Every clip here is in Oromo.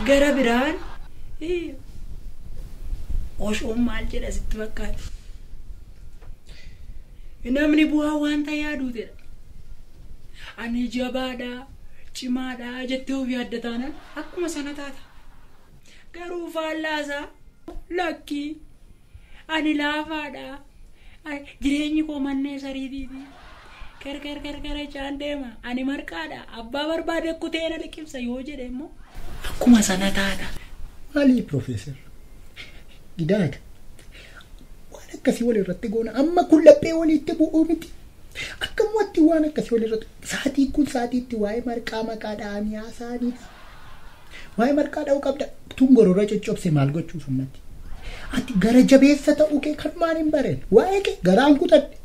Gara biraan Oshoon maal jedha sitti fakkaata? Namni bu'aa wanta yaaduutidha. Ani jabaadha, cimaadha jettee of yaadda taanaan akkuma sana taata. Garuu faallaasaa lakkii ani laafaadha. Jireenyi koo manneen sariitiiti. Gargar gargara caan deema. Ani marqaadha. Abbaa barbaade kutee na liqimsa yoo jedhe immoo akkuma sana taata. Maali Profeesar? Gidaadha. Waan akkasii wal irratti goona. Amma kun laphee walitti bu'uu miti. Akkamumatti waan akkasii wal irratti sa'aatiin kun sa'aatiitti waa'ee marqaa maqaa dha'anii haasa'aniidha. Waa'ee marqaa dha'uu qabda. Tun gorora coccobse maal gochuuf ammatti? Ati gara jabeessa ta'uu kee kan maan hin bareen. Waa'ee kee garaan kutadhe.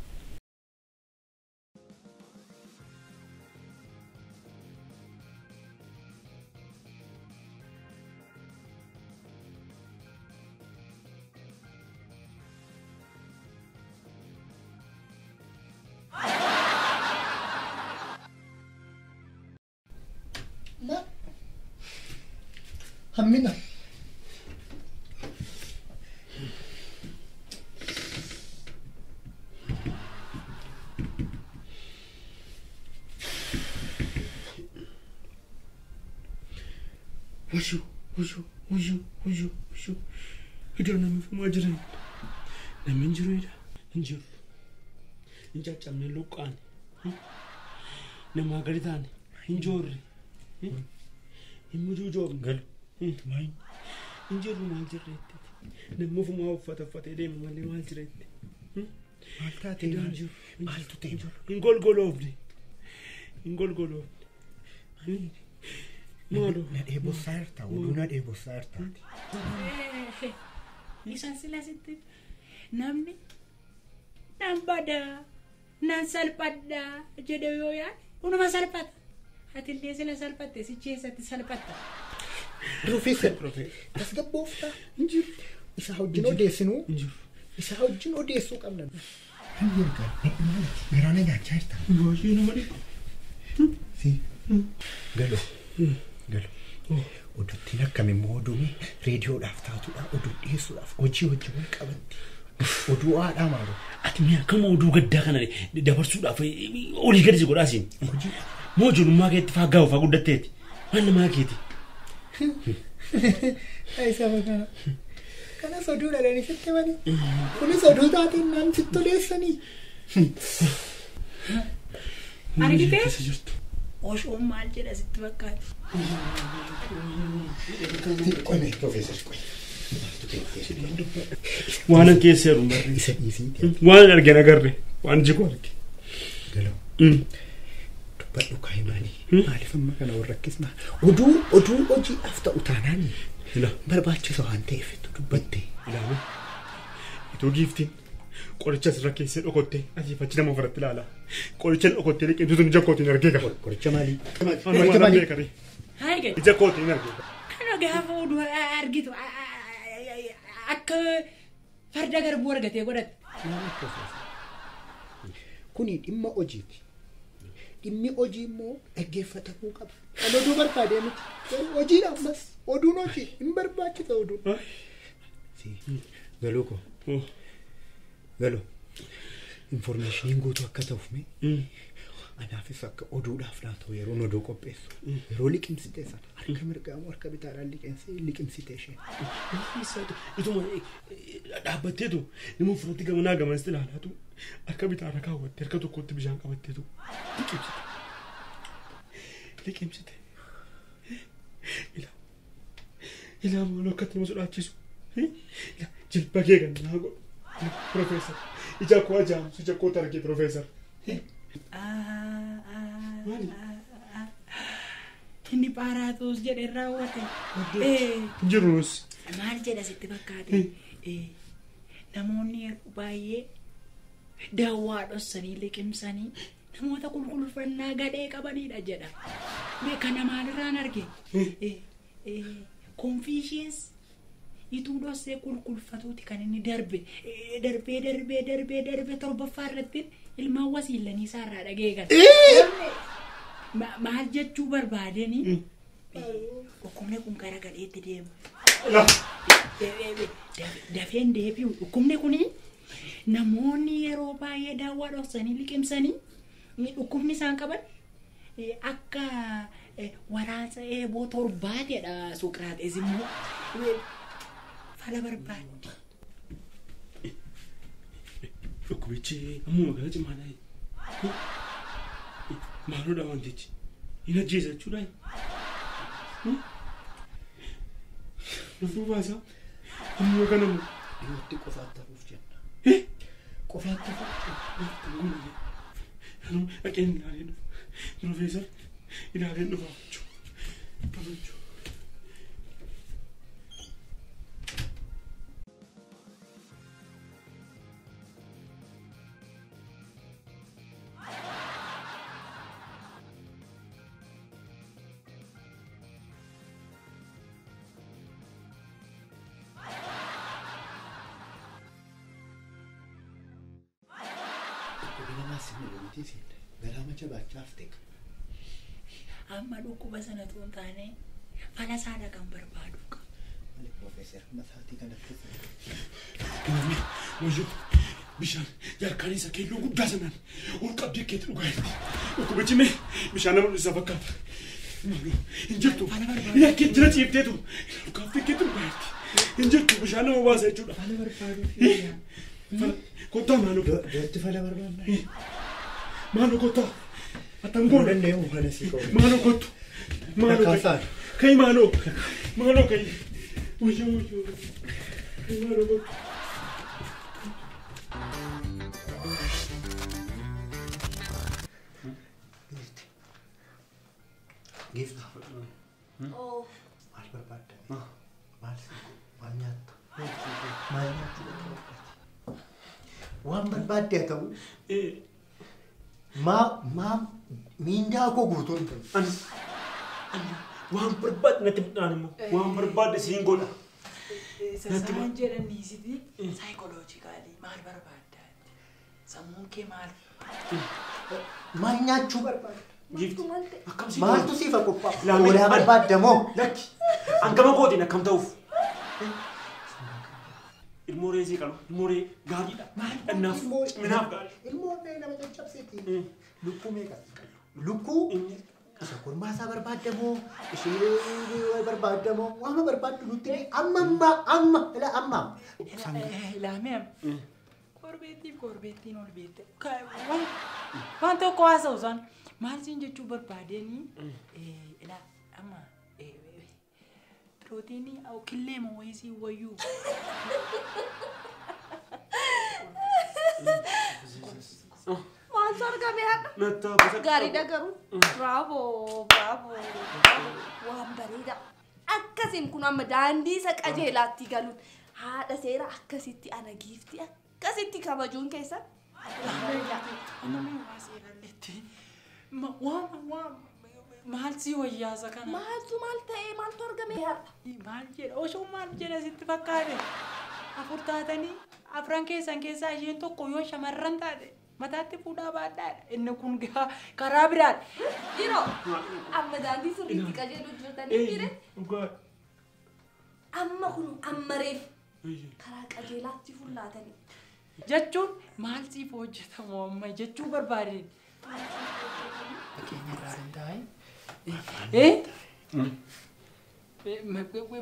Hammina. Wushu, wushu, wushu, wushu, wushu. Iddoo namni fumaa jiran. Namni hin jiru jedha. Hin jiru. Hin caccabne luqqaane. Namaa gadi taane. Hin joorre. Hin mujuujoofne. Galu. Hin jirru maal jirreetti. Namni ofumaa uffata uffatee deema malee maal jireetti. Maal taate? Iddoo hin jiru. Maaltu ta'e? Hin golgoloofne. Hin golgoloofne. Maaloo. Na dheebossaa jirta. Oduu na dheebossaa jirta. Isaan sila sitti namni nan badaa nan salphadhaa jedhe yoo yaade hunuma salphata. Atillee sila salphatte sichi eessatti salphatta? Profeesar, tasgabbooftaa. Isaa wajjin odeessinuu. Isaa wajjin odeessuu qabna. Hin jiru garaa na nyaachaa jirta. Baay'ee nama dhiba. Si. Galoo. Galoo. Oduuttiin akkam immoo oduun reediyoodhaaf taatudha. Oduu dhiyeessuudhaaf hojii hojii wal qabatti. Oduu haadhaa maaloo? Ati mi'a akkam oduu gaddaa kana dabarsuudhaaf olii gadi si godhaa siin. Moo ijoollummaa keetti faa gaa'u faa guddatteeti. Maal namaa keeti? Ai saba kana. Kanas oduu dhalanii sitti mani. Kunis oduu taateen naan sitti odeessanii. Argitee? Oshoon maal jedha sitti fakkaata? Qoy Profeesar qoy. Waan an keessa jiru barre. Isa dhiisii. Waan arge agarre. Waan jigu arge. Galoo. Dubbadhu kaa'e maali? Maaliif amma kana wal rakkisna? Oduu oduu hojiidhaaf ta'u taanaan barbaachisa waan ta'eef dubbatte. Ilaali. Itoo giiftiin qoricha asirra keessee dhokottee asii fachi nama ofirratti ilaala. Qoricha dhokottee liqimsitu ija kootiin argee qaba. Qoricha maalii? Qoricha maalii? Hayi Ija kootiin argee qaba. Kana gaafa oduu argitu akka farda garbuu argatee godhatte. Kuni dhimma hojiiti. Dhimmi hojii immoo dhaggeeffatamuu qaba. Kan oduu barbaadee miti. Hojiidha ammas. Oduun hojii hin barbaachisa oduun. Galoo koo. Galoo. Informeeshiniin guutuu akka ta'uuf mee anaafis akka oduudhaaf naa ta'u yeroon oduu qopheessu. Yeroo liqimsitee sana harka mirgaa moo harka bitaadhaan liqimsitee ishee. Ituma dhaabbatteetu nama ofirratti gamanaa gamanatti ilaalaatu harka bitaarra kaawwattee harka tokkotti bishaan qabatteetu liqimsite. Liqimsite. Ilaa ilaa maaloo akkatti nama sodaachisu. Ilaa jilba kee kan naa godhu. Profeesar ija koo ajaa'amsu ija koo targee Profeesar. Maali? Inni Phaaraaxoos jedhee raawwate. Jirus. Maal jedha sitti fakkaate? Namoonni yeroo baay'ee daawwaa dhossanii liqimsanii namoota qulqulfannaa gadhee qabanidha jedha. Mee kana maalirraan arge? Confucius ituu dhossee qulqulfatuuti kan inni darbe. Darbee darbee darbee darbee torbaffaa irratti ilmaan wasiilanii isaarraa dhagee gala. Maal jechuu barbaadanii? Dhukkubni kun gara gadheetti deema. Dafeen deebi'u dhukkubni kuni namoonni yeroo baay'ee daawwaa dhoksanii liqimsanii dhukkubni isaan qaban akka waraansa eeboo torbaateedha Soqiraaxees immoo fala barbaadde. Dhukkubichi ammuma kana cimaadha. Maaloodha wantichi? Hin ajjeesa jechuudha. Lafuu baasaa ammuma kana moo? Dhiyootti qofaatti hafuuf jenna. Qofaatti hafuuf jenna. Dhaqeen ilaalee dhufa. Piroofeesar ilaaleen dhufa jechuudha. Amma dhukkuba sana osoo hin taane fala isaadha kan barbaadu qaba. Maali piroofeesar masaatii kanatti Namni wayyoo bishaan jaarkaanii isa keelloo guddaa sanaan ol qabdee keetti dhugaa jirti. Dhukkubichi mee bishaan nama isa fakkaata. Maaloo hin jirtu. Yakkee jira ciifteetu dhukaaftee keetti dhugaa jirti. Hin jirtu bishaan nama baasa jechuudha. Fala barbaadu. Kottaa maaloo. Dootti fala barbaadna. Maaloo kottaa. Attam goona. Maaloo kottu. Maaloo ka'i maaloo. Maaloo ka'i. Wayyoo wayyoo. Ka'i maaloo kottu. Giifti. Maal barbaadda? Maal maal nyaatta? Maal nyaachuu barbaadda? Waan barbaadde haa ta'u. Maa miindaa koo guutuun ta'u. Anis waan barbaadde natti midhaan immoo waan barbaadde siin godha. Isaan jedhaniisiti saayikoloojikaalii maal barbaadda? Sammuun kee maal? Maal nyaachuu barbaadda? Giifti akkam si maaltu siif qophaa'u? Hoolaa barbaadda moo? Lakki hangama kootiin akkam ta'uuf? Ilmoo reesii qalu ilmoo ree gaariidha. Dhannaaf minaaf gaarii. Ilmoo ree nama caccabseeti. Lukkuu meeqa qalu? Lukkuu isa kormaasaa barbaadda moo? Ishee barbaadda moo? Waama barbaaddu nutti amma amma amma ila amma. Ilaamee amma. Korbeettiif korbeettiin ol beekte. Waan tokko haasa'u isaan maal siin jechuu barbaadeenii ilaa amma pirootiinii killee moo wayisii wayyuu. Maaltu argame haqa? Gaariidha garuu. Bravo bravo waan bareeda. Akkasiin kun amma daandii isa qajeelaatti galuun haadha seera akkasitti ana giifti akkasitti kabajuun keessan. Amma mee waa seeralleetti maal si wayyaasa kana? Maaltu maal ta'ee maaltu argame har'a? Maal jedha osoo maal jedha sitti fakkaate afur taatanii afran keessan keessaa isheen tokko yoo shamarran taate mataatti fuudhaa baadhaadha. Inni kun karaa biraadha. Yeroo amma daandii sirriitti qajeeluu jirtanii jire. Amma kun amma reef karaa qajeelaatti fullaatanii. Jechuun maal siif hojjetamu amma jechuu barbaadeen. Fakkeenya irraa danda'e.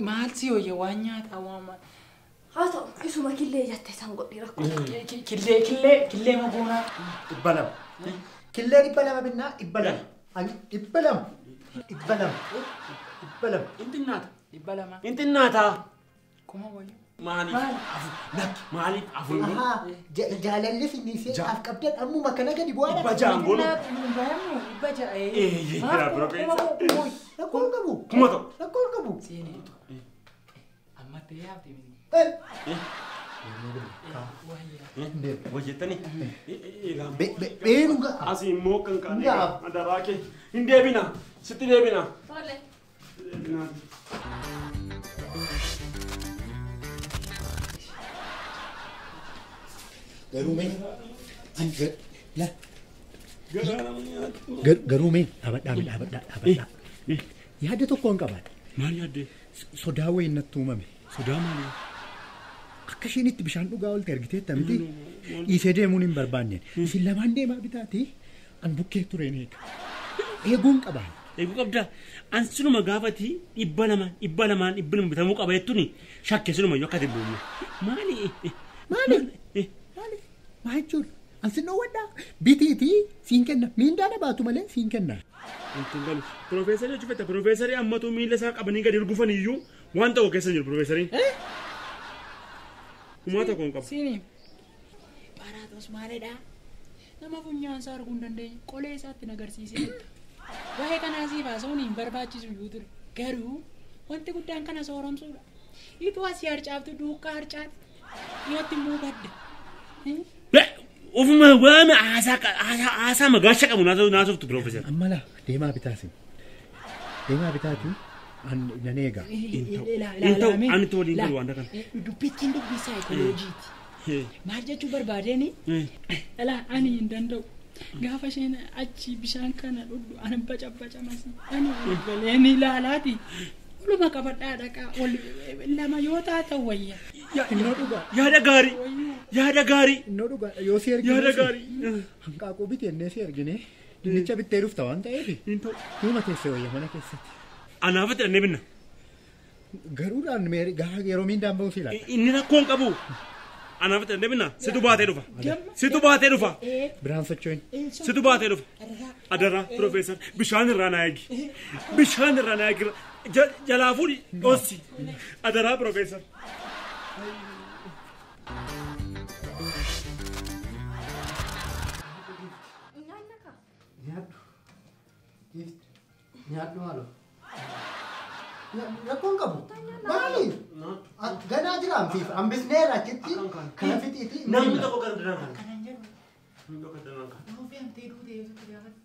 Maal si hojje waan nyaataa waan maal. Haa ta'u isuma killee jettee isaan godhi rakkoo. Killee killee killee magoonaa. 200. Killee 200 binnaa 200. 200. 200. 200. Intinnaata. 200. Intinnaata. Kuma wayyu. Maaliif afur lakki maaliif afur Ahaa jaalalli finniisee af qabdan ammuma kana gadi bu'aadha. 600 goonu. 600. Eeyyee jira piroofeesar. Rakkoo hin qabu. Kuma ta'u. Rakkoo hin qabu. Seenee. Amma ta'ee haftee miti. Hojjettanii. Beenu ga'a. Asii immoo kan kaane adaraa kee hin deebina sitti deebina. Tole. Garuu mee la garuu mee dhaabadhaa dhaabadhaa dhaabadhaa yaada tokko hin qabaadha. Maal yaaddee? Sodaa wayii natti uumame. Sodaa maalii? Akka isheen itti bishaan dhugaa oolte argiteetta miti. Dhiisee deemuun hin barbaanneen. Isin lamaan deemaa bitaati. An bukkee tureen eega. Eeguun qaba. Eeguu qabda. An sinuma gaafati 200 200 200 bitamuu qaba jettuuni shakke sinuma iyyuu akka ati buufne. Maali? Maali? Maali? Maal jechuudha? An sin dhoowwadhaa. Bitiitii siin kenna. Miindaa na baatu malee siin kenna. Wanti hin galu. Piroofeesarii jechuun fetta. Piroofeesarii ammatu miila isaa qabanii gadi urgufan iyyuu waan ta'u keessa hin jiru piroofeesariin. Humaa tokko hin qabu. Siini. Paraatos maalidha? Nama funyaan isaa arguu hin dandeenye qolee isaatti agarsiisee. Waa'ee kanaa siif haasa'uun hin barbaachisu iyyuu ture. Garuu wanti guddaan kana sooromsuudha. Ituu asii harcaaftu duukaa harcaati. Dhiyootti immoo badda. Ofuma waame haasaa magaasha qabu naasoftu piroofeesar. Amma laa deemaa bitaasin. Deemaa bitaatiin nan eega. Hin ta'u ani waliin galu waan kana. Dubbittiin dubbii saayikolojiiti. Maal jechuu barbaadeen dhala ani hin danda'u. Gaafa isheen achi bishaan kana dhugdu ani bacabacamas ani ol galeen ilaalaati. Oluma qabadhaa dhaqaa ol lama yoo taatan wayya. Innoo dhugaa. Yaada gaarii. Yaada gaarii. Innoo dhugaa yoo si ergine. Yaada gaarii. Hanqaaquu bitennee si ergine dinnicha bittee dhufta waan ta'eef. Hin ta'u. Duuma teessee wayya mana keessatti. Anaafatti dhannee binna. Garuudhaan gaafa yeroo miindaan ba'u si ilaala. Inni rakkoo hin qabu. Anaafatti dhannee binna. Situ baatee dhufa. Situ baatee dhufa. Biraan socho'in. Situ baatee dhufa. Adaraa piroofeesar bishaan irraa naa eegi. Bishaan irraa naa eegi. Jalaa fuudhi dhoossi. Adaraa piroofeesar. Nyaadhu. Nyaadhu maaloo. Rakkoon qabu. Maali? Ganaa jira anfiif hambisneerra achitti kana fixiitii. Namni tokko gara danaan kana. Kanan jedhu. Namni tokko danaan kana. Nuufii amtee duutee yoo ta'u gaafate.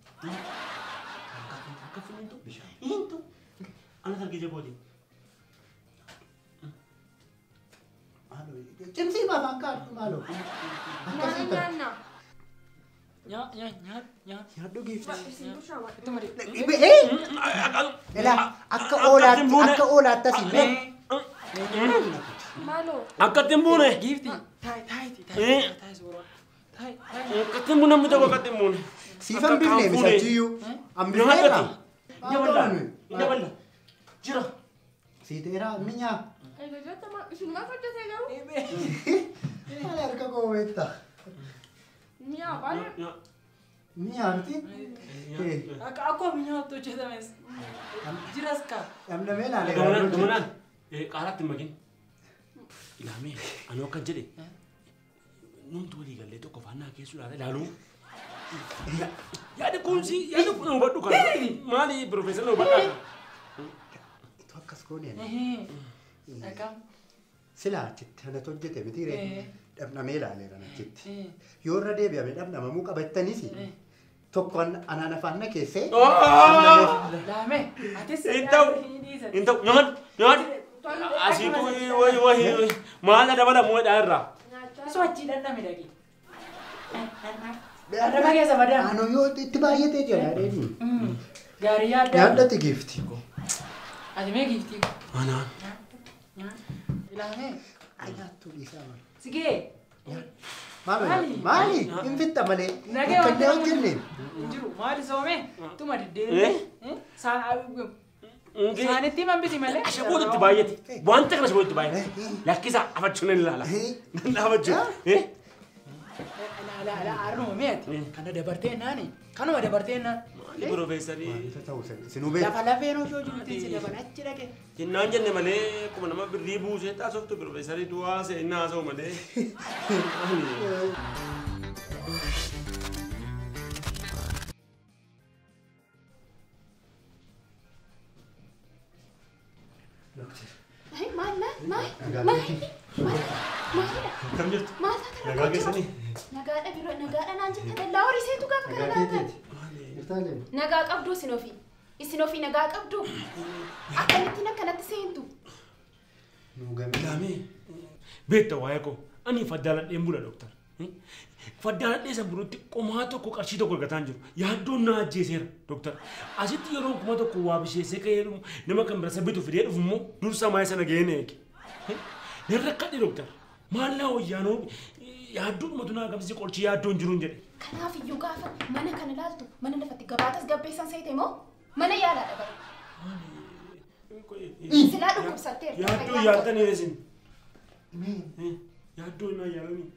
Akka fineentu bishaan. Intu. Ana argee jabooti. Cimsii maaf akka maaloo. Akkasii ta'a. Nyaa nyaa nyaa nyaa. Nyaadhu giifti. Itti malee. Ilaa akka oolaatti asii mee. Maaloo. Akka ittiin buune. Giifti. Taayi taayi taayi taayi suuraa. Taayi taayi. Akka ittiin buune namni tokko akka ittiin buune. Siif hambifnee misachiyyuu. Hambifneerra. Dabala. Dabala. Jira. Siiteera minyaa. Isinumaaf hojjetee garuu. Maali harka koo weetta. Mi'aa baay'ee. Mi'aa miti. Akka akkoo mi'aatti hojjetames. Jiras ka. Dhamdhamee ilaalee. Gamanaan qaaraatti hin makin. Ilaamee anoo akkan jedhe numtu walii gallee tokko faannaa keessu ilaala ilaaluu. Yaada kunuunsi yaada kun hubadhu kan. Maali piroofeesar na hubadhaa kan. Itu akkas gooneen. Silaa achitti anatu hojjete miti ree. Dhamdhamee ilaaleera achitti. Yoo irra deebi'ame dhamdhamamuu qabattaniis tokko anaan afaan na keessee. Laame atis. Hin ta'u. Hin ta'u nyaadhu nyaadhu. Asiitu wayi wayi maal dabalamu dha irraa. Isoo achi dhandhame dhaqi. Dhandhama keessa badaa. Anoo yoo itti baay'atee jira adeemu. Gaarii yaaddaa. Nyaadhati giifti. Ati mee giiftii? Anaan. Ilaamee. Nyaattuu dhiisaa maali? Sigee. Maali? Maali? Hin fitta malee. Nagee Akka illee hojjenne. Hin jiru. Maali soomee? Tuma deddeebi'ee. Saanitti hambisi malee. Ashabootu itti baay'ate. Wanta kana ashabootu itti baay'ate. Lakkisaa afachuun ni ilaala. Nan dhaabachuu. Ala arnuma mi'aati. Kana dabartee naani. Kanuma dabartee naan. Maali piroofeesarii? Sinuu beeku. Lafa lafeen osoo jirutti si dabala achi dhaqe. Jennaan jenne malee akkuma nama birrii buusee taasiftu piroofeesarii du'aa seenaa haasa'u malee. Maal maal maal maal Akkam jirtu? Maal taata Nagaa keessanii? Nagaadha biroo nagaadha naan jetta dallaa horii seetu gaafa kana laatan. Nagaa qabdu isin ofii. Isin ofii nagaa qabdu. Akkamittiin akkanatti seentu? Laamee beekta waa'ee koo ani faddaaladheen bula dooktar. Faddaan dheessa burutti qomaa tokko qarshii tokko argataan jiru. Yaaddoon na ajjeeseera dooktar. Asitti yeroo kuma tokko waa bisheessee ka'ee nama kan bira sabitu fidee dhufu immoo dursa maayii sana ga'ee na eege. Nan rakkadhe dooktar. Maal naa wayyaanoo yaaddoon matu naa gamsisee qolchi yaaddoon jiru hin jedhe. Kanaaf iyyuu gaafa mana kana ilaaltu mana lafatti gabaatas gabbeessan seete moo mana yaalaadha bara. Silaa dhukkubsatteerta. Yaaddoo yaaltanii isin. Yaaddoo naa yaalanii.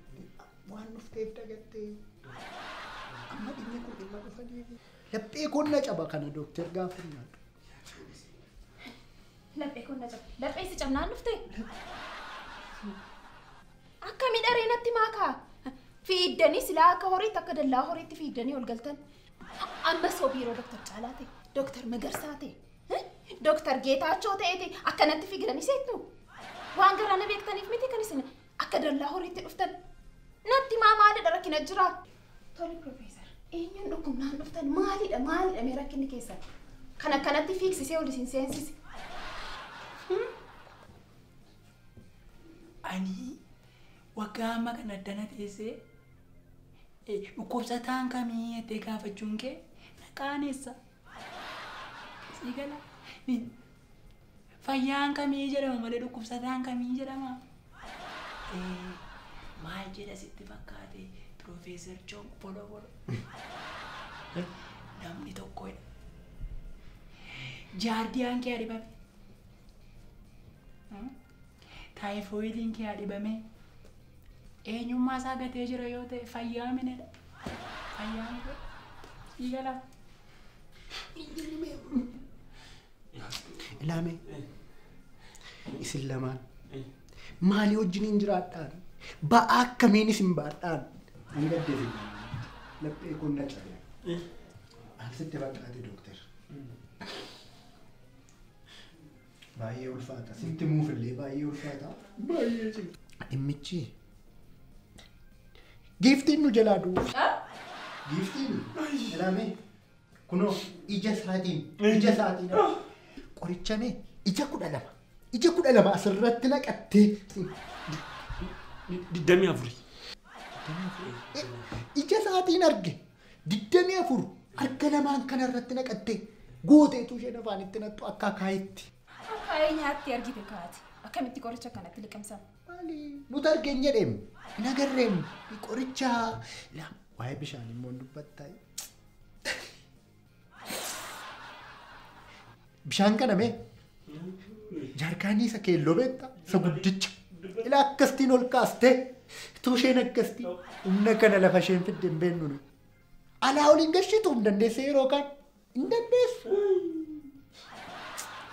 Waan dhufteef dagattee amma dhimmi kun dhimma dhufanii laphee konna caba kana dooktar gaafa nyaadhu. Laphee konna caba. Laphee si cabnaan dhuftee? Akka miidharee natti maakaa? Fiiddanii silaa akka horiitti akka dallaa horiitti fiiddanii ol galtan. Amma soo biiroo Dooktar Caalaa ta'e, Dooktar Magarsaa ta'e, Dooktar Geetaachoo ta'e akkanatti fiigdanii seettu. Waan garaa na beektaniif miti kan isin akka dallaa horiitti dhuftan. Natti maa maalidha rakkina jira? Tole Profeesar, eenyuun dhukkubnaan dhuftan maalidha maalidha mee rakkinni keessan? Kan akkanatti fiigsisee ol isin seensise. Ani waggaa amma kana addana teessee dhukkubsataan kamii jettee gaafachuun kee na qaaneessa. Sii gala. Fayyaan kamii jedhama malee dhukkubsataan kamii jedhama. Maal jedha sitti fakkaate Profeesar Choon Polo Polo. Namni tokkodha. Jaardiyaan kee adibame. Taayifooyidiin kee adibame. Eenyummaa isaa gatee jira yoo ta'e fayyaa minedha. Fayyaa minedha. Sii gala. Ilaame isin lamaan maalii wajjin hin jiraadhaan? Ba'aa akkamiin isin baadhaan? Ani gaddeefi laphee kun na cabe. Asitti fakkaate dooktar. Baay'ee ulfaata. Sitti muufillee baay'ee ulfaata. Baay'ee cima. Dhimmichi giiftiin nu jalaa du'uuf. Giiftiin ilaame kunoo ija isaatiin qoricha mee ija 12 ija 12 asirratti naqattee. 24. Ija isaatiin arge 24 harka lamaan kanarratti naqattee gooteetu isheen afaanitti nattu akka akaayitti. Akaayii nyaatti argite kaati. Akkamitti qoricha kanatti liqimsama? Maali? Nuti argeen jedheem hin agarreem qoricha waa'ee bishaan immoo dubbattaa. Bishaan kana mee jaarkaanii isa keelloo beektaa isa guddicha. Ila akkasitiin ol kaastee utuu isheen akkasitiin humna kana lafa isheen fidde hin beeknu nuyi. Alaa ol hin gashitu hin dandeesse yeroo kaan hin dandeessu.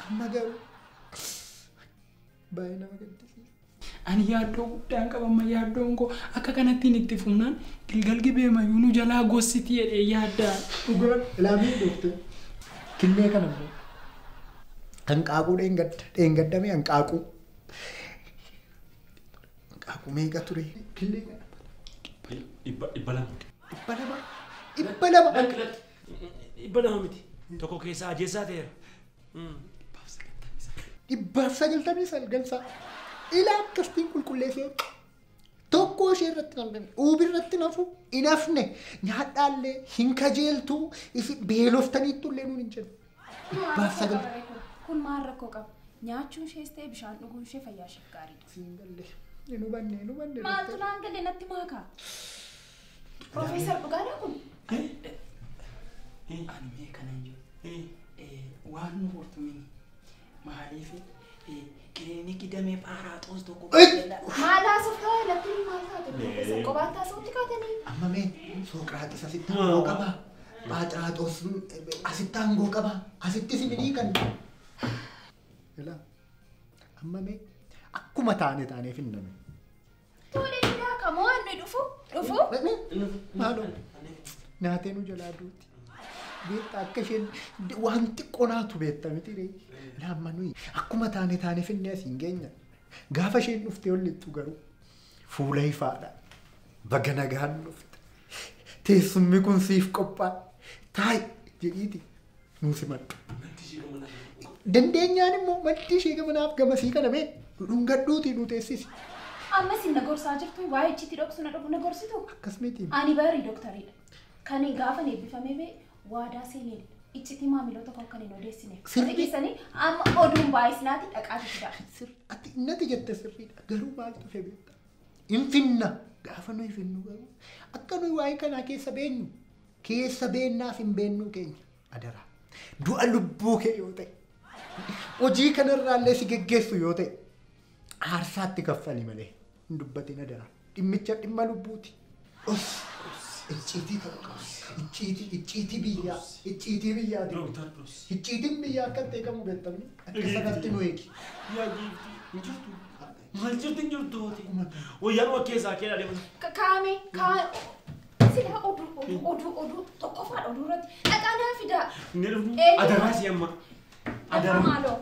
Amma garuu baay'ee nama gaddisiisa. Ani yaaddoo guddaan qaba amma yaaddoon koo akka kanattiin itti fufnaan Gilgal Gibee mayyuu nu jalaa gossiti jedhee yaaddaa. Dhugaan ilaamee dooktar killee kana immoo hanqaaquu dheengaddame hanqaaquu. Hanqaaquu meeqa ture? Killee kana. 200. 200. 200. 200 miti. Tokko keessaa ajjeessaa ta'eera. 199 Ila akkasitiin qulqulleessee tokko ishee irratti namni uubi irratti nafu hin hafne nyaadhaallee hin kajeeltu isin beeloftaniittu illee nuun hin jennu. 190. Kun maal rakkoo qaba? Nyaachuun ishees ta'e bishaan dhuguun ishee fayyaa isheef gaariidha. Siin galle. Nu banne nu banne. Maaltu naan galle natti maakaa? Profeesar dhugaadhaa kun? Ani mee kanan jiru. Waan nu hortumini maaliif kiliinikii damee Phaaraaxoos tokko Maal haasoftaa lafti maal taate Profeesar qophaan taasisuutti kaatanii? Amma mee Sooqiraaxis asitti aangoo qaba. Phaaxiraaxoos asitti aangoo qaba. Asitti siminii kan. Ilaa amma mee akkuma taane taaneef hin name. Tole fidaa kamoo inni dhufu dhufu. Maaloo nyaatee nu jalaa duuti. Beektaa akka isheen waan xiqqoo naatu beekta miti ree. Laamma nuyi akkuma taane taaneef inni asiin geenya. Gaafa isheen dhuftee ol lixxu garuu fuula ifaadha. Baga nagaan dhufte. Teessumni kun siif qophaa'e. Taa'i jedhiiti nuu simadhu. Dandeenyaan immoo maddi ishee gamanaaf gamasii kana mee dhungadhuutii nu teessisi. Ammas hin gorsaa jirtu waa'ee icciitii dhoksu na gorsitu. Akkas miti. Ani barii doktariidha. Kan gaafa eebbifamee bee waadaa seenee icciitii maamiloota koo kan hin odeessine. Sirrii. Keessanii amma oduun baay'isnaati dhaqaati fidaa. Ati natti jette sirriidha. Garuu maaltu dhufe beektaa? Hin gaafa nuyi finnu garuu akka nuyi waa'ee kanaa keessa beenyu keessa beennaaf hin beennuu keenya adaraa. Du'a lubbuu kee yoo ta'e hojii kanarraallee si geggeessu yoo ta'e aarsaatti kaffali malee hin dubbatin adaraa. Dhimmicha dhimma lubbuuti. Os icciitii ta'uu qaba. Icciitii biyyaa. Icciitii biyyaati. Icciitiin biyyaa akka ta'e kamuu beektamni akka sanatti nu eegi. Yaa giiftii hin jirtu. Maal jirtu hin jirtu hooti. Wayyaan waa keessaa kee dhalee. Kaame kaame silaa oduu tokkoffaadha oduu irratti dhaqaa naa fidaa. Inni dhufnu adaraa si amma. Adaraa maaloo.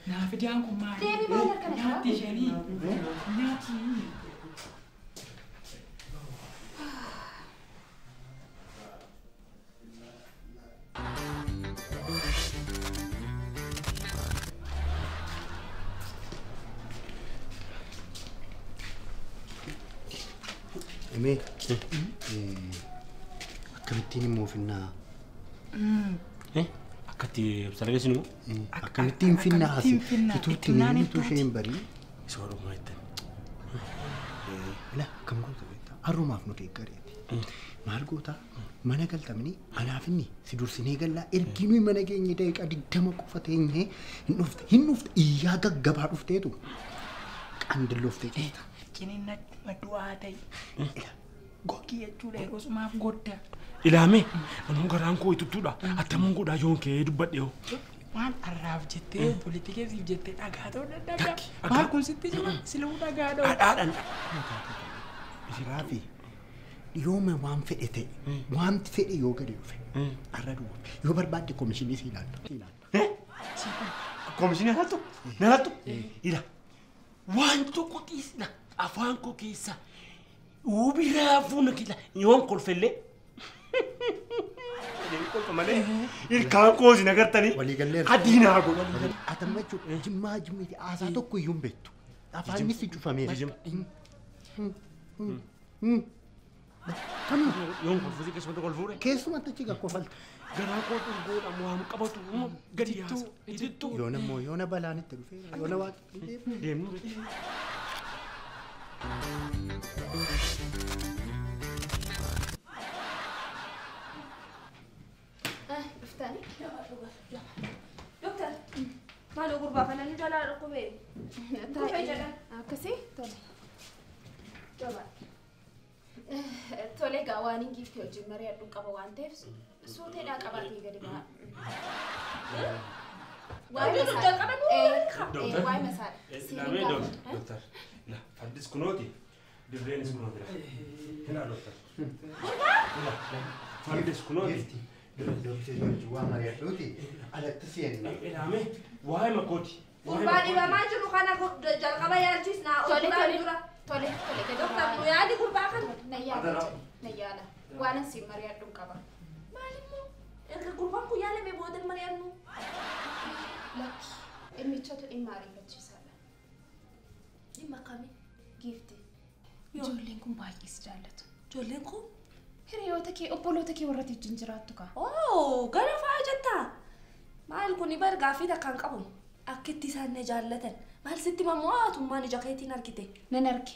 Naa fidaan kun maali? Deemi maal harka na Nyaatti isheenii. Nyaatti. Emee akkamittiin immoo finnaa? Akkatti salageessinu moo? Akkamittiin finnaa asi? Ituutti utuu ishee hin barii. Isa dhugumaa jettan. Ila akkam goota beektaa? Har'umaaf nu deeggareeti. Maal goota? Mana galtamni anaaf inni si dursinee gallaa ergi nuyi mana geenye daqiiqaa 20 qofa teenyee hin dhufte iyyaa gaggabaa dhufteetu qandillooftee jirta. Ciniinnatti du'aa ta'e. Gogii jechuudha yeroo sumaaf godda. Ilaame anuu garaan koo ituttuudha. Attamuun godhaa yoon kee dubbadhe hoo. Maal arraaf jettee obboleettii keessiif jettee dhagaa ta'uu dadhabda. Maal kun sitti jira siluu dhagaa dha'u. Dhadhaadhaan. Raafi yooma waan fedhe ta'e wanti fedhe yoo gadi dhufe arra duwwa yoo barbaadde komishinii si ilaalla. Komishinii naaltu naaltu ila waan tokko dhiisna afaan koo keessa ubiraa fuuna kila yoon kolfellee. Kolfa malee ilkaan koo si nagartanii adiinaa godhu. Atamma jechuudha jimmaa jimmiiti haasaa tokko iyyuu hin beektu. Afaan si cufameera. Kanuma. Yoon kolfuusi keessumatti kolfuure. Keessumatti achi gakkofalta. Garaa koo dhurgoodha waan qabatu gadi yaasa. Itittuu. Yoona immoo yoona balaan itti dhufeera yoona waaqni deemnu. Dhuftanii? Doktar, maaloo gurbaa kana nu jalaa dhukkubee? Dhukkubee jedhan. Akkasii tole. Jabaa. Tole egaa waan hin giifte wajjin mari'adhu qaba waan ta'eef suuteedhaa qabaatee gadi ba'a. Waa'ee Waa'ee masaadha. Ilaamee doktar. Fardis kunooti. Dirreenis kunooti. Ilaa doktar. Fardis kunooti. Doktar waa mari'adhuuti alatti seenna. Ilaamee waa'ee makooti. Gurbaa dhibamaa jiru kana jalqaba yaalchisnaa Tole tole. Tole tole gadi Doktar nu yaali gurbaa kana. Na yaala na yaala waan asi mari'adhu qaba. Maalimmoo erga gurbaan kun yaalame booda mari'annu. Lakki dhimmichatu dhimma ariifachiisaadha. Dhimma akkamii? Giifti. Ijoolleen kun baay'ee si jaallatu. Ijoolleen kun? Hiriyoota kee obboloota kee warra wajjin jiraattu kaa. Oo gara fa'aa jettaa? Maal kuni bar gaaffii takkaan qabu. Akka itti isaan na jaallatan. Maal sitti mammoo haatummaan ija keetiin argite? Nan arge.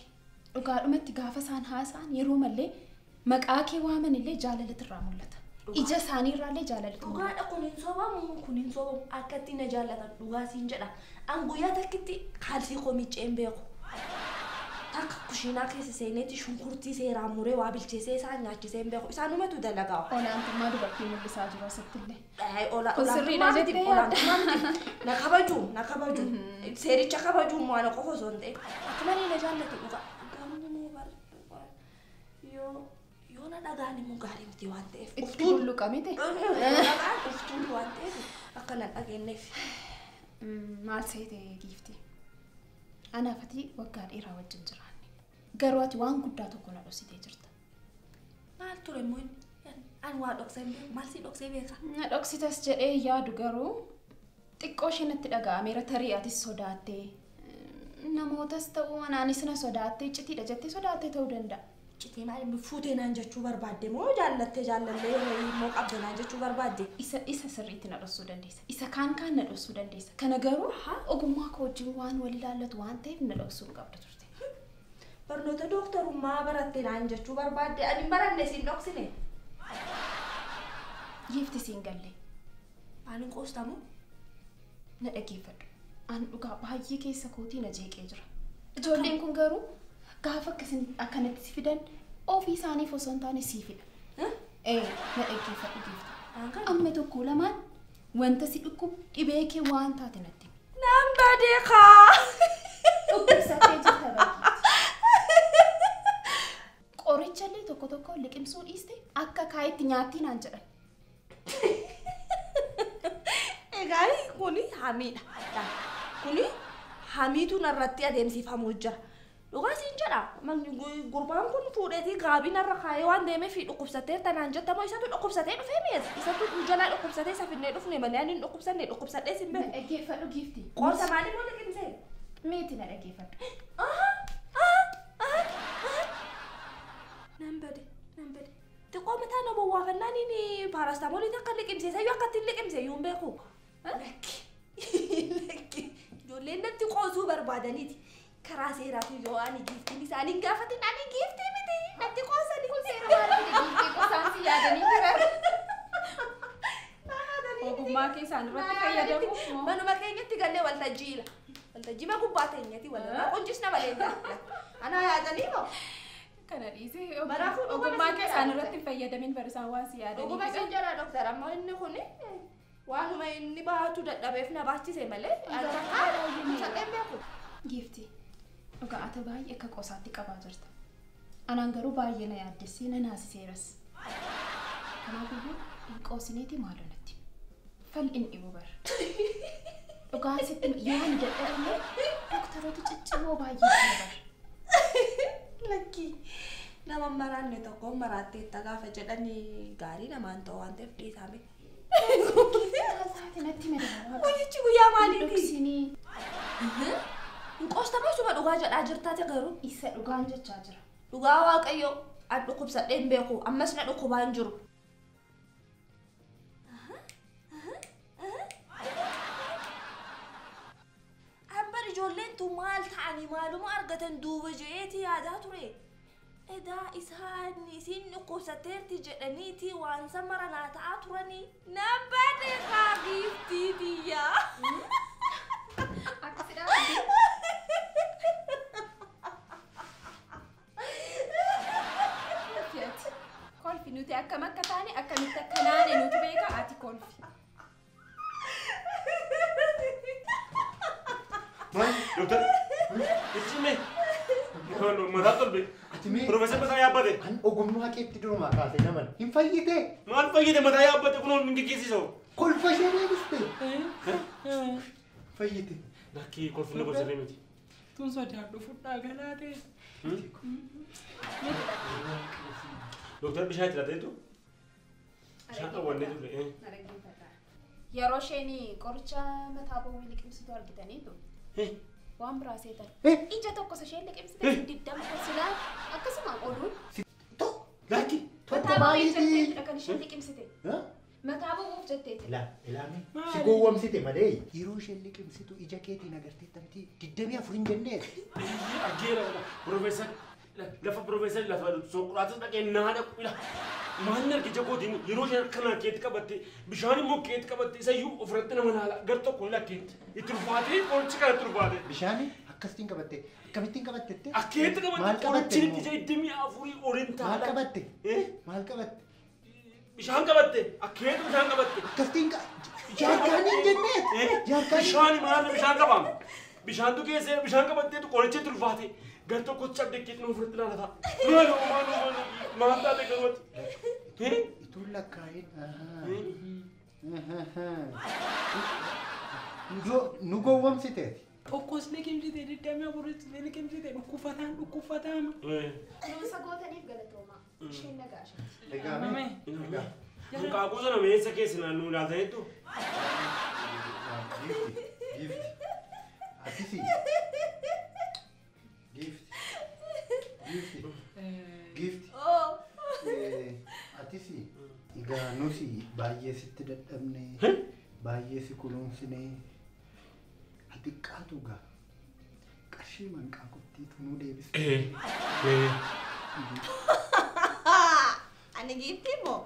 Dhugaadhumatti gaafa isaan haasa'an yeroo mallee maqaa kee waaman illee jaalalatu irraa mul'ata. Ija isaanii irraallee jaalalatu mul'ata. Dhugaadha kun hin sobamu kun hin sobamu akka itti na jaallatan dhugaa siin jedha. An guyyaa takkitti kaalsii koo miiccee hin beeku. Takka kushiinaa keessa seeneeti shunkurtii seeraan muree waa bilcheessee isaan nyaachisee hin beeku. Isaanumatu dalagaa. Olaantummaa dubartii mul'isaa jiru asitti illee. Olaantummaa miti olaantummaa miti. Na kabaju na kabaju. Seericha kabaju immoo ana qofa osoo hin ta'in. Akka malee na jaallatu dhugaa. Garuu yoo na dhagaan immoo gaarii miti waan ta'eef. Itti bulluqamite. Dhagaan uftuun waan ta'eef akka na dhageenyeef. Maal seete giifti? Anaaf ati waggaa dheeraa wajjin jiraanne. Garuu ati waan guddaa tokko na dhoksitee jirta. Maal ture immoo inni? An waa dhoksee hin beeku. Maal si dhoksee beeka? Na dhoksitas jedhee yaadu garuu xiqqoo ishee natti dhaga'ameera tarii atis sodaattee Namootas ta'uu anaanis na sodaattee iccitiidha jettee sodaattee ta'uu danda'a. Iccitii maal fuutee naan jechuu barbaadde moo jaallattee jaallallee wayii immoo qabde naan jechuu barbaadde? Isa sirriitti na dhoksuu dandeessa. Isa kaan kaan na dhoksuu dandeessa. Kana garuu ogummaa koo wajjin waan wal ilaallatu waan ta'eef na dhoksuu hin qabdu turte. Barnoota dooktarummaa baratte naan jechuu barbaadde ani hin baranne siin dhoksine. Giifti siin galle. Ani qoostamu? Na dhaggeeffadhu. An dhugaa baay'ee keessa kootii na jeeqee jira. Ijoolleen kun garuu gaafa akkanatti si fidan ofii isaaniif osoo hin taane sii fida. Na dhaggeeffadhu giifti. Amma tokko lamaan wanta si dhukkubu dhibee kee waan taate natti himi. Naan badee kaa! Dhukkubsattee jirta baay'eetti. Qoricha illee tokko tokko liqimsuu dhiiste akka kaayetti nyaattii naan jedhan. Egaa kuni hamiidha. Kuni hamiitu narratti adeemsifamuu jira. Dhugaa siin jedha. Gurbaan kun fuudheetii gaabii narra kaayee waan deemeef dhukkubsatteerta naan jetta moo isatu dhukkubsatee dhufee mi'ees? Isatu jalaa dhukkubsatee isa finnee dhufne malee ani hin dhukkubsanne dhukkubsadhee sin beeku. Na dhaggeeffadhu giifti. Qorsa maalii moo liqimsee? Meeti na dhaggeeffadhu. Nan bade nan bade. Xiqqoo mataa na bowwaafannaan inni paaraastaamoolii takka liqimsee isayyuu akkatti hin liqimse iyyuu hin beeku. Lakki lakki ijoolleen natti qoosuu barbaadaniiti. Karaa seeraatu yoo ani giiftiin isaanii hin gaafatin ani giiftii miti natti qoosanii. Kun seera maaliiti giiftii qosaan si yaadanii jiran? Ogummaa kee isaan irratti fayyadamuuf moo? Manuma keenyatti gallee waltajjiila. Waltajjiima gubbaa teenyati walirraa qoncisna malee hin gaafna. Anaa yaadanii moo? Kana dhiisee ogummaa kee isaan irratti hin fayyadamin barisaan waan si yaadanii Dhuguma sin jedha dooktar amma inni kun waanuma inni baatu dadhabeef na baachise malee sadheen beeku. Giifti dhugaa ati baay'ee akka qosaatti qabaa jirta. Anaan garuu baay'ee na yaaddessee na naasiseeras. Kanaafiyyuu hin qoosineeti maaloo natti. Fal'in dhibu bara. Dhugaan sitti yoo ani dadhabne dooktaroota ciccimoo baay'ee jiru bara. Lakki nama maraanne tokko maraatteetta gaafa jedhanii gaarii namaan ta'u waan ta'eef dhiisame. Taate natti madaalaa. Guyyichi guyyaa maaliiti? Dhoksinii. Hin qoostamoo isuma dhugaa jedhaa jirtaate garuu? Isa dhugaan jechaa jira. Dhugaa Waaqayyo an dhukkubsadhee hin beeku ammas na dhukkubaa hin jiru. Ambar ijoolleen tun maal ta'anii maaluma argatan duuba je'eeti yaadaa ture. Edaa isaan isin dhukkubsatteerti jedhaniiti waan san mara naa ta'aa turanii. Nan bade kaa giiftii tiyyaa. Akkasidha. Kolfi ati. Kolfi nuti akkam akka taane akkamitti akka naane nuti beeka ati kolfi. Maal dooktar? Ichi mee? Mataa tolbe. Ati mee? Profeesar mataa yaabbate. An ogummaa keetti durumaa kaasee naman hin fayyite. Maal fayyite mataa yaabbate kunoo hin geggeessisu. Kolfa ishee deebiste. Fayyite. Lakkii kolfi na gosa miti. Tun sodaadhu fudhaa galaatee. Dooktar bishaan itti laateetu? Bishaan dhawwannee turre. Yeroo isheen qoricha mataa bowwii liqimsitu argitaniitu. Waan biraa seetan. Ija tokkos isheen liqimsite 20 silaa akkasuma oduun. Lakki. Tokko Mataa bowwiif maaliiti? jetteetidha kan isheen liqimsite. Mataa bowwuuf jetteeti. Ilaami. Si gowwoomsite malee. Yeroo isheen liqimsitu ija keetiin agarteetta miti 24 hin jennee. Argeera Profeesar lafa Profeesar lafa Soquraatis dhaqee naa dhaqu ila. Maal arge ija kootiin yeroo isheen akkana keetti qabatte bishaan immoo keetti qabatte isayyuu ofirratti nama laala gar tokko ila keetti itti ulfaatee qorichi kana itti ulfaate. Bishaani akkasitiin qabatte akkamittiin qabatte? Akkeetti Maal qabatte qabatte qorichi immoo? ija 24 oliin Maal taala. qabatte? Maal qabatte? Bishaan qabatte akkeetu bishaan qabatte. Akkasitiin jaarkaanii hin jennee? Jaarkaanii. Bishaan maal bishaan qabaam? Bishaantu keessee bishaan qabatteetu qoricha itti ulfaate gar tokkotti cabdee keetti nama ofirratti ilaalata. Maaloo maaloo maaloo maal taate garuutti? Ituun lakkaa'in. Nu gowwoomsiteeti. Tokkos liqimsite 24 liqimsite dhukkufataan dhukkufataama. Kunuunsa gootaniif galatoomaa. Isheen nagaa isheeti. Egaa mee? Egaa. Muqaaquu sana meessa keessa naannoo ilaaltaniittu? Giifti. Giifti. Akkasii. Egaa nuti baay'ee sitti dadhabne, baay'ee si kunuunsine, xiqqaatu gaa qarshii manqaa qottiitu nuu deebiste. Ani giiftii moo?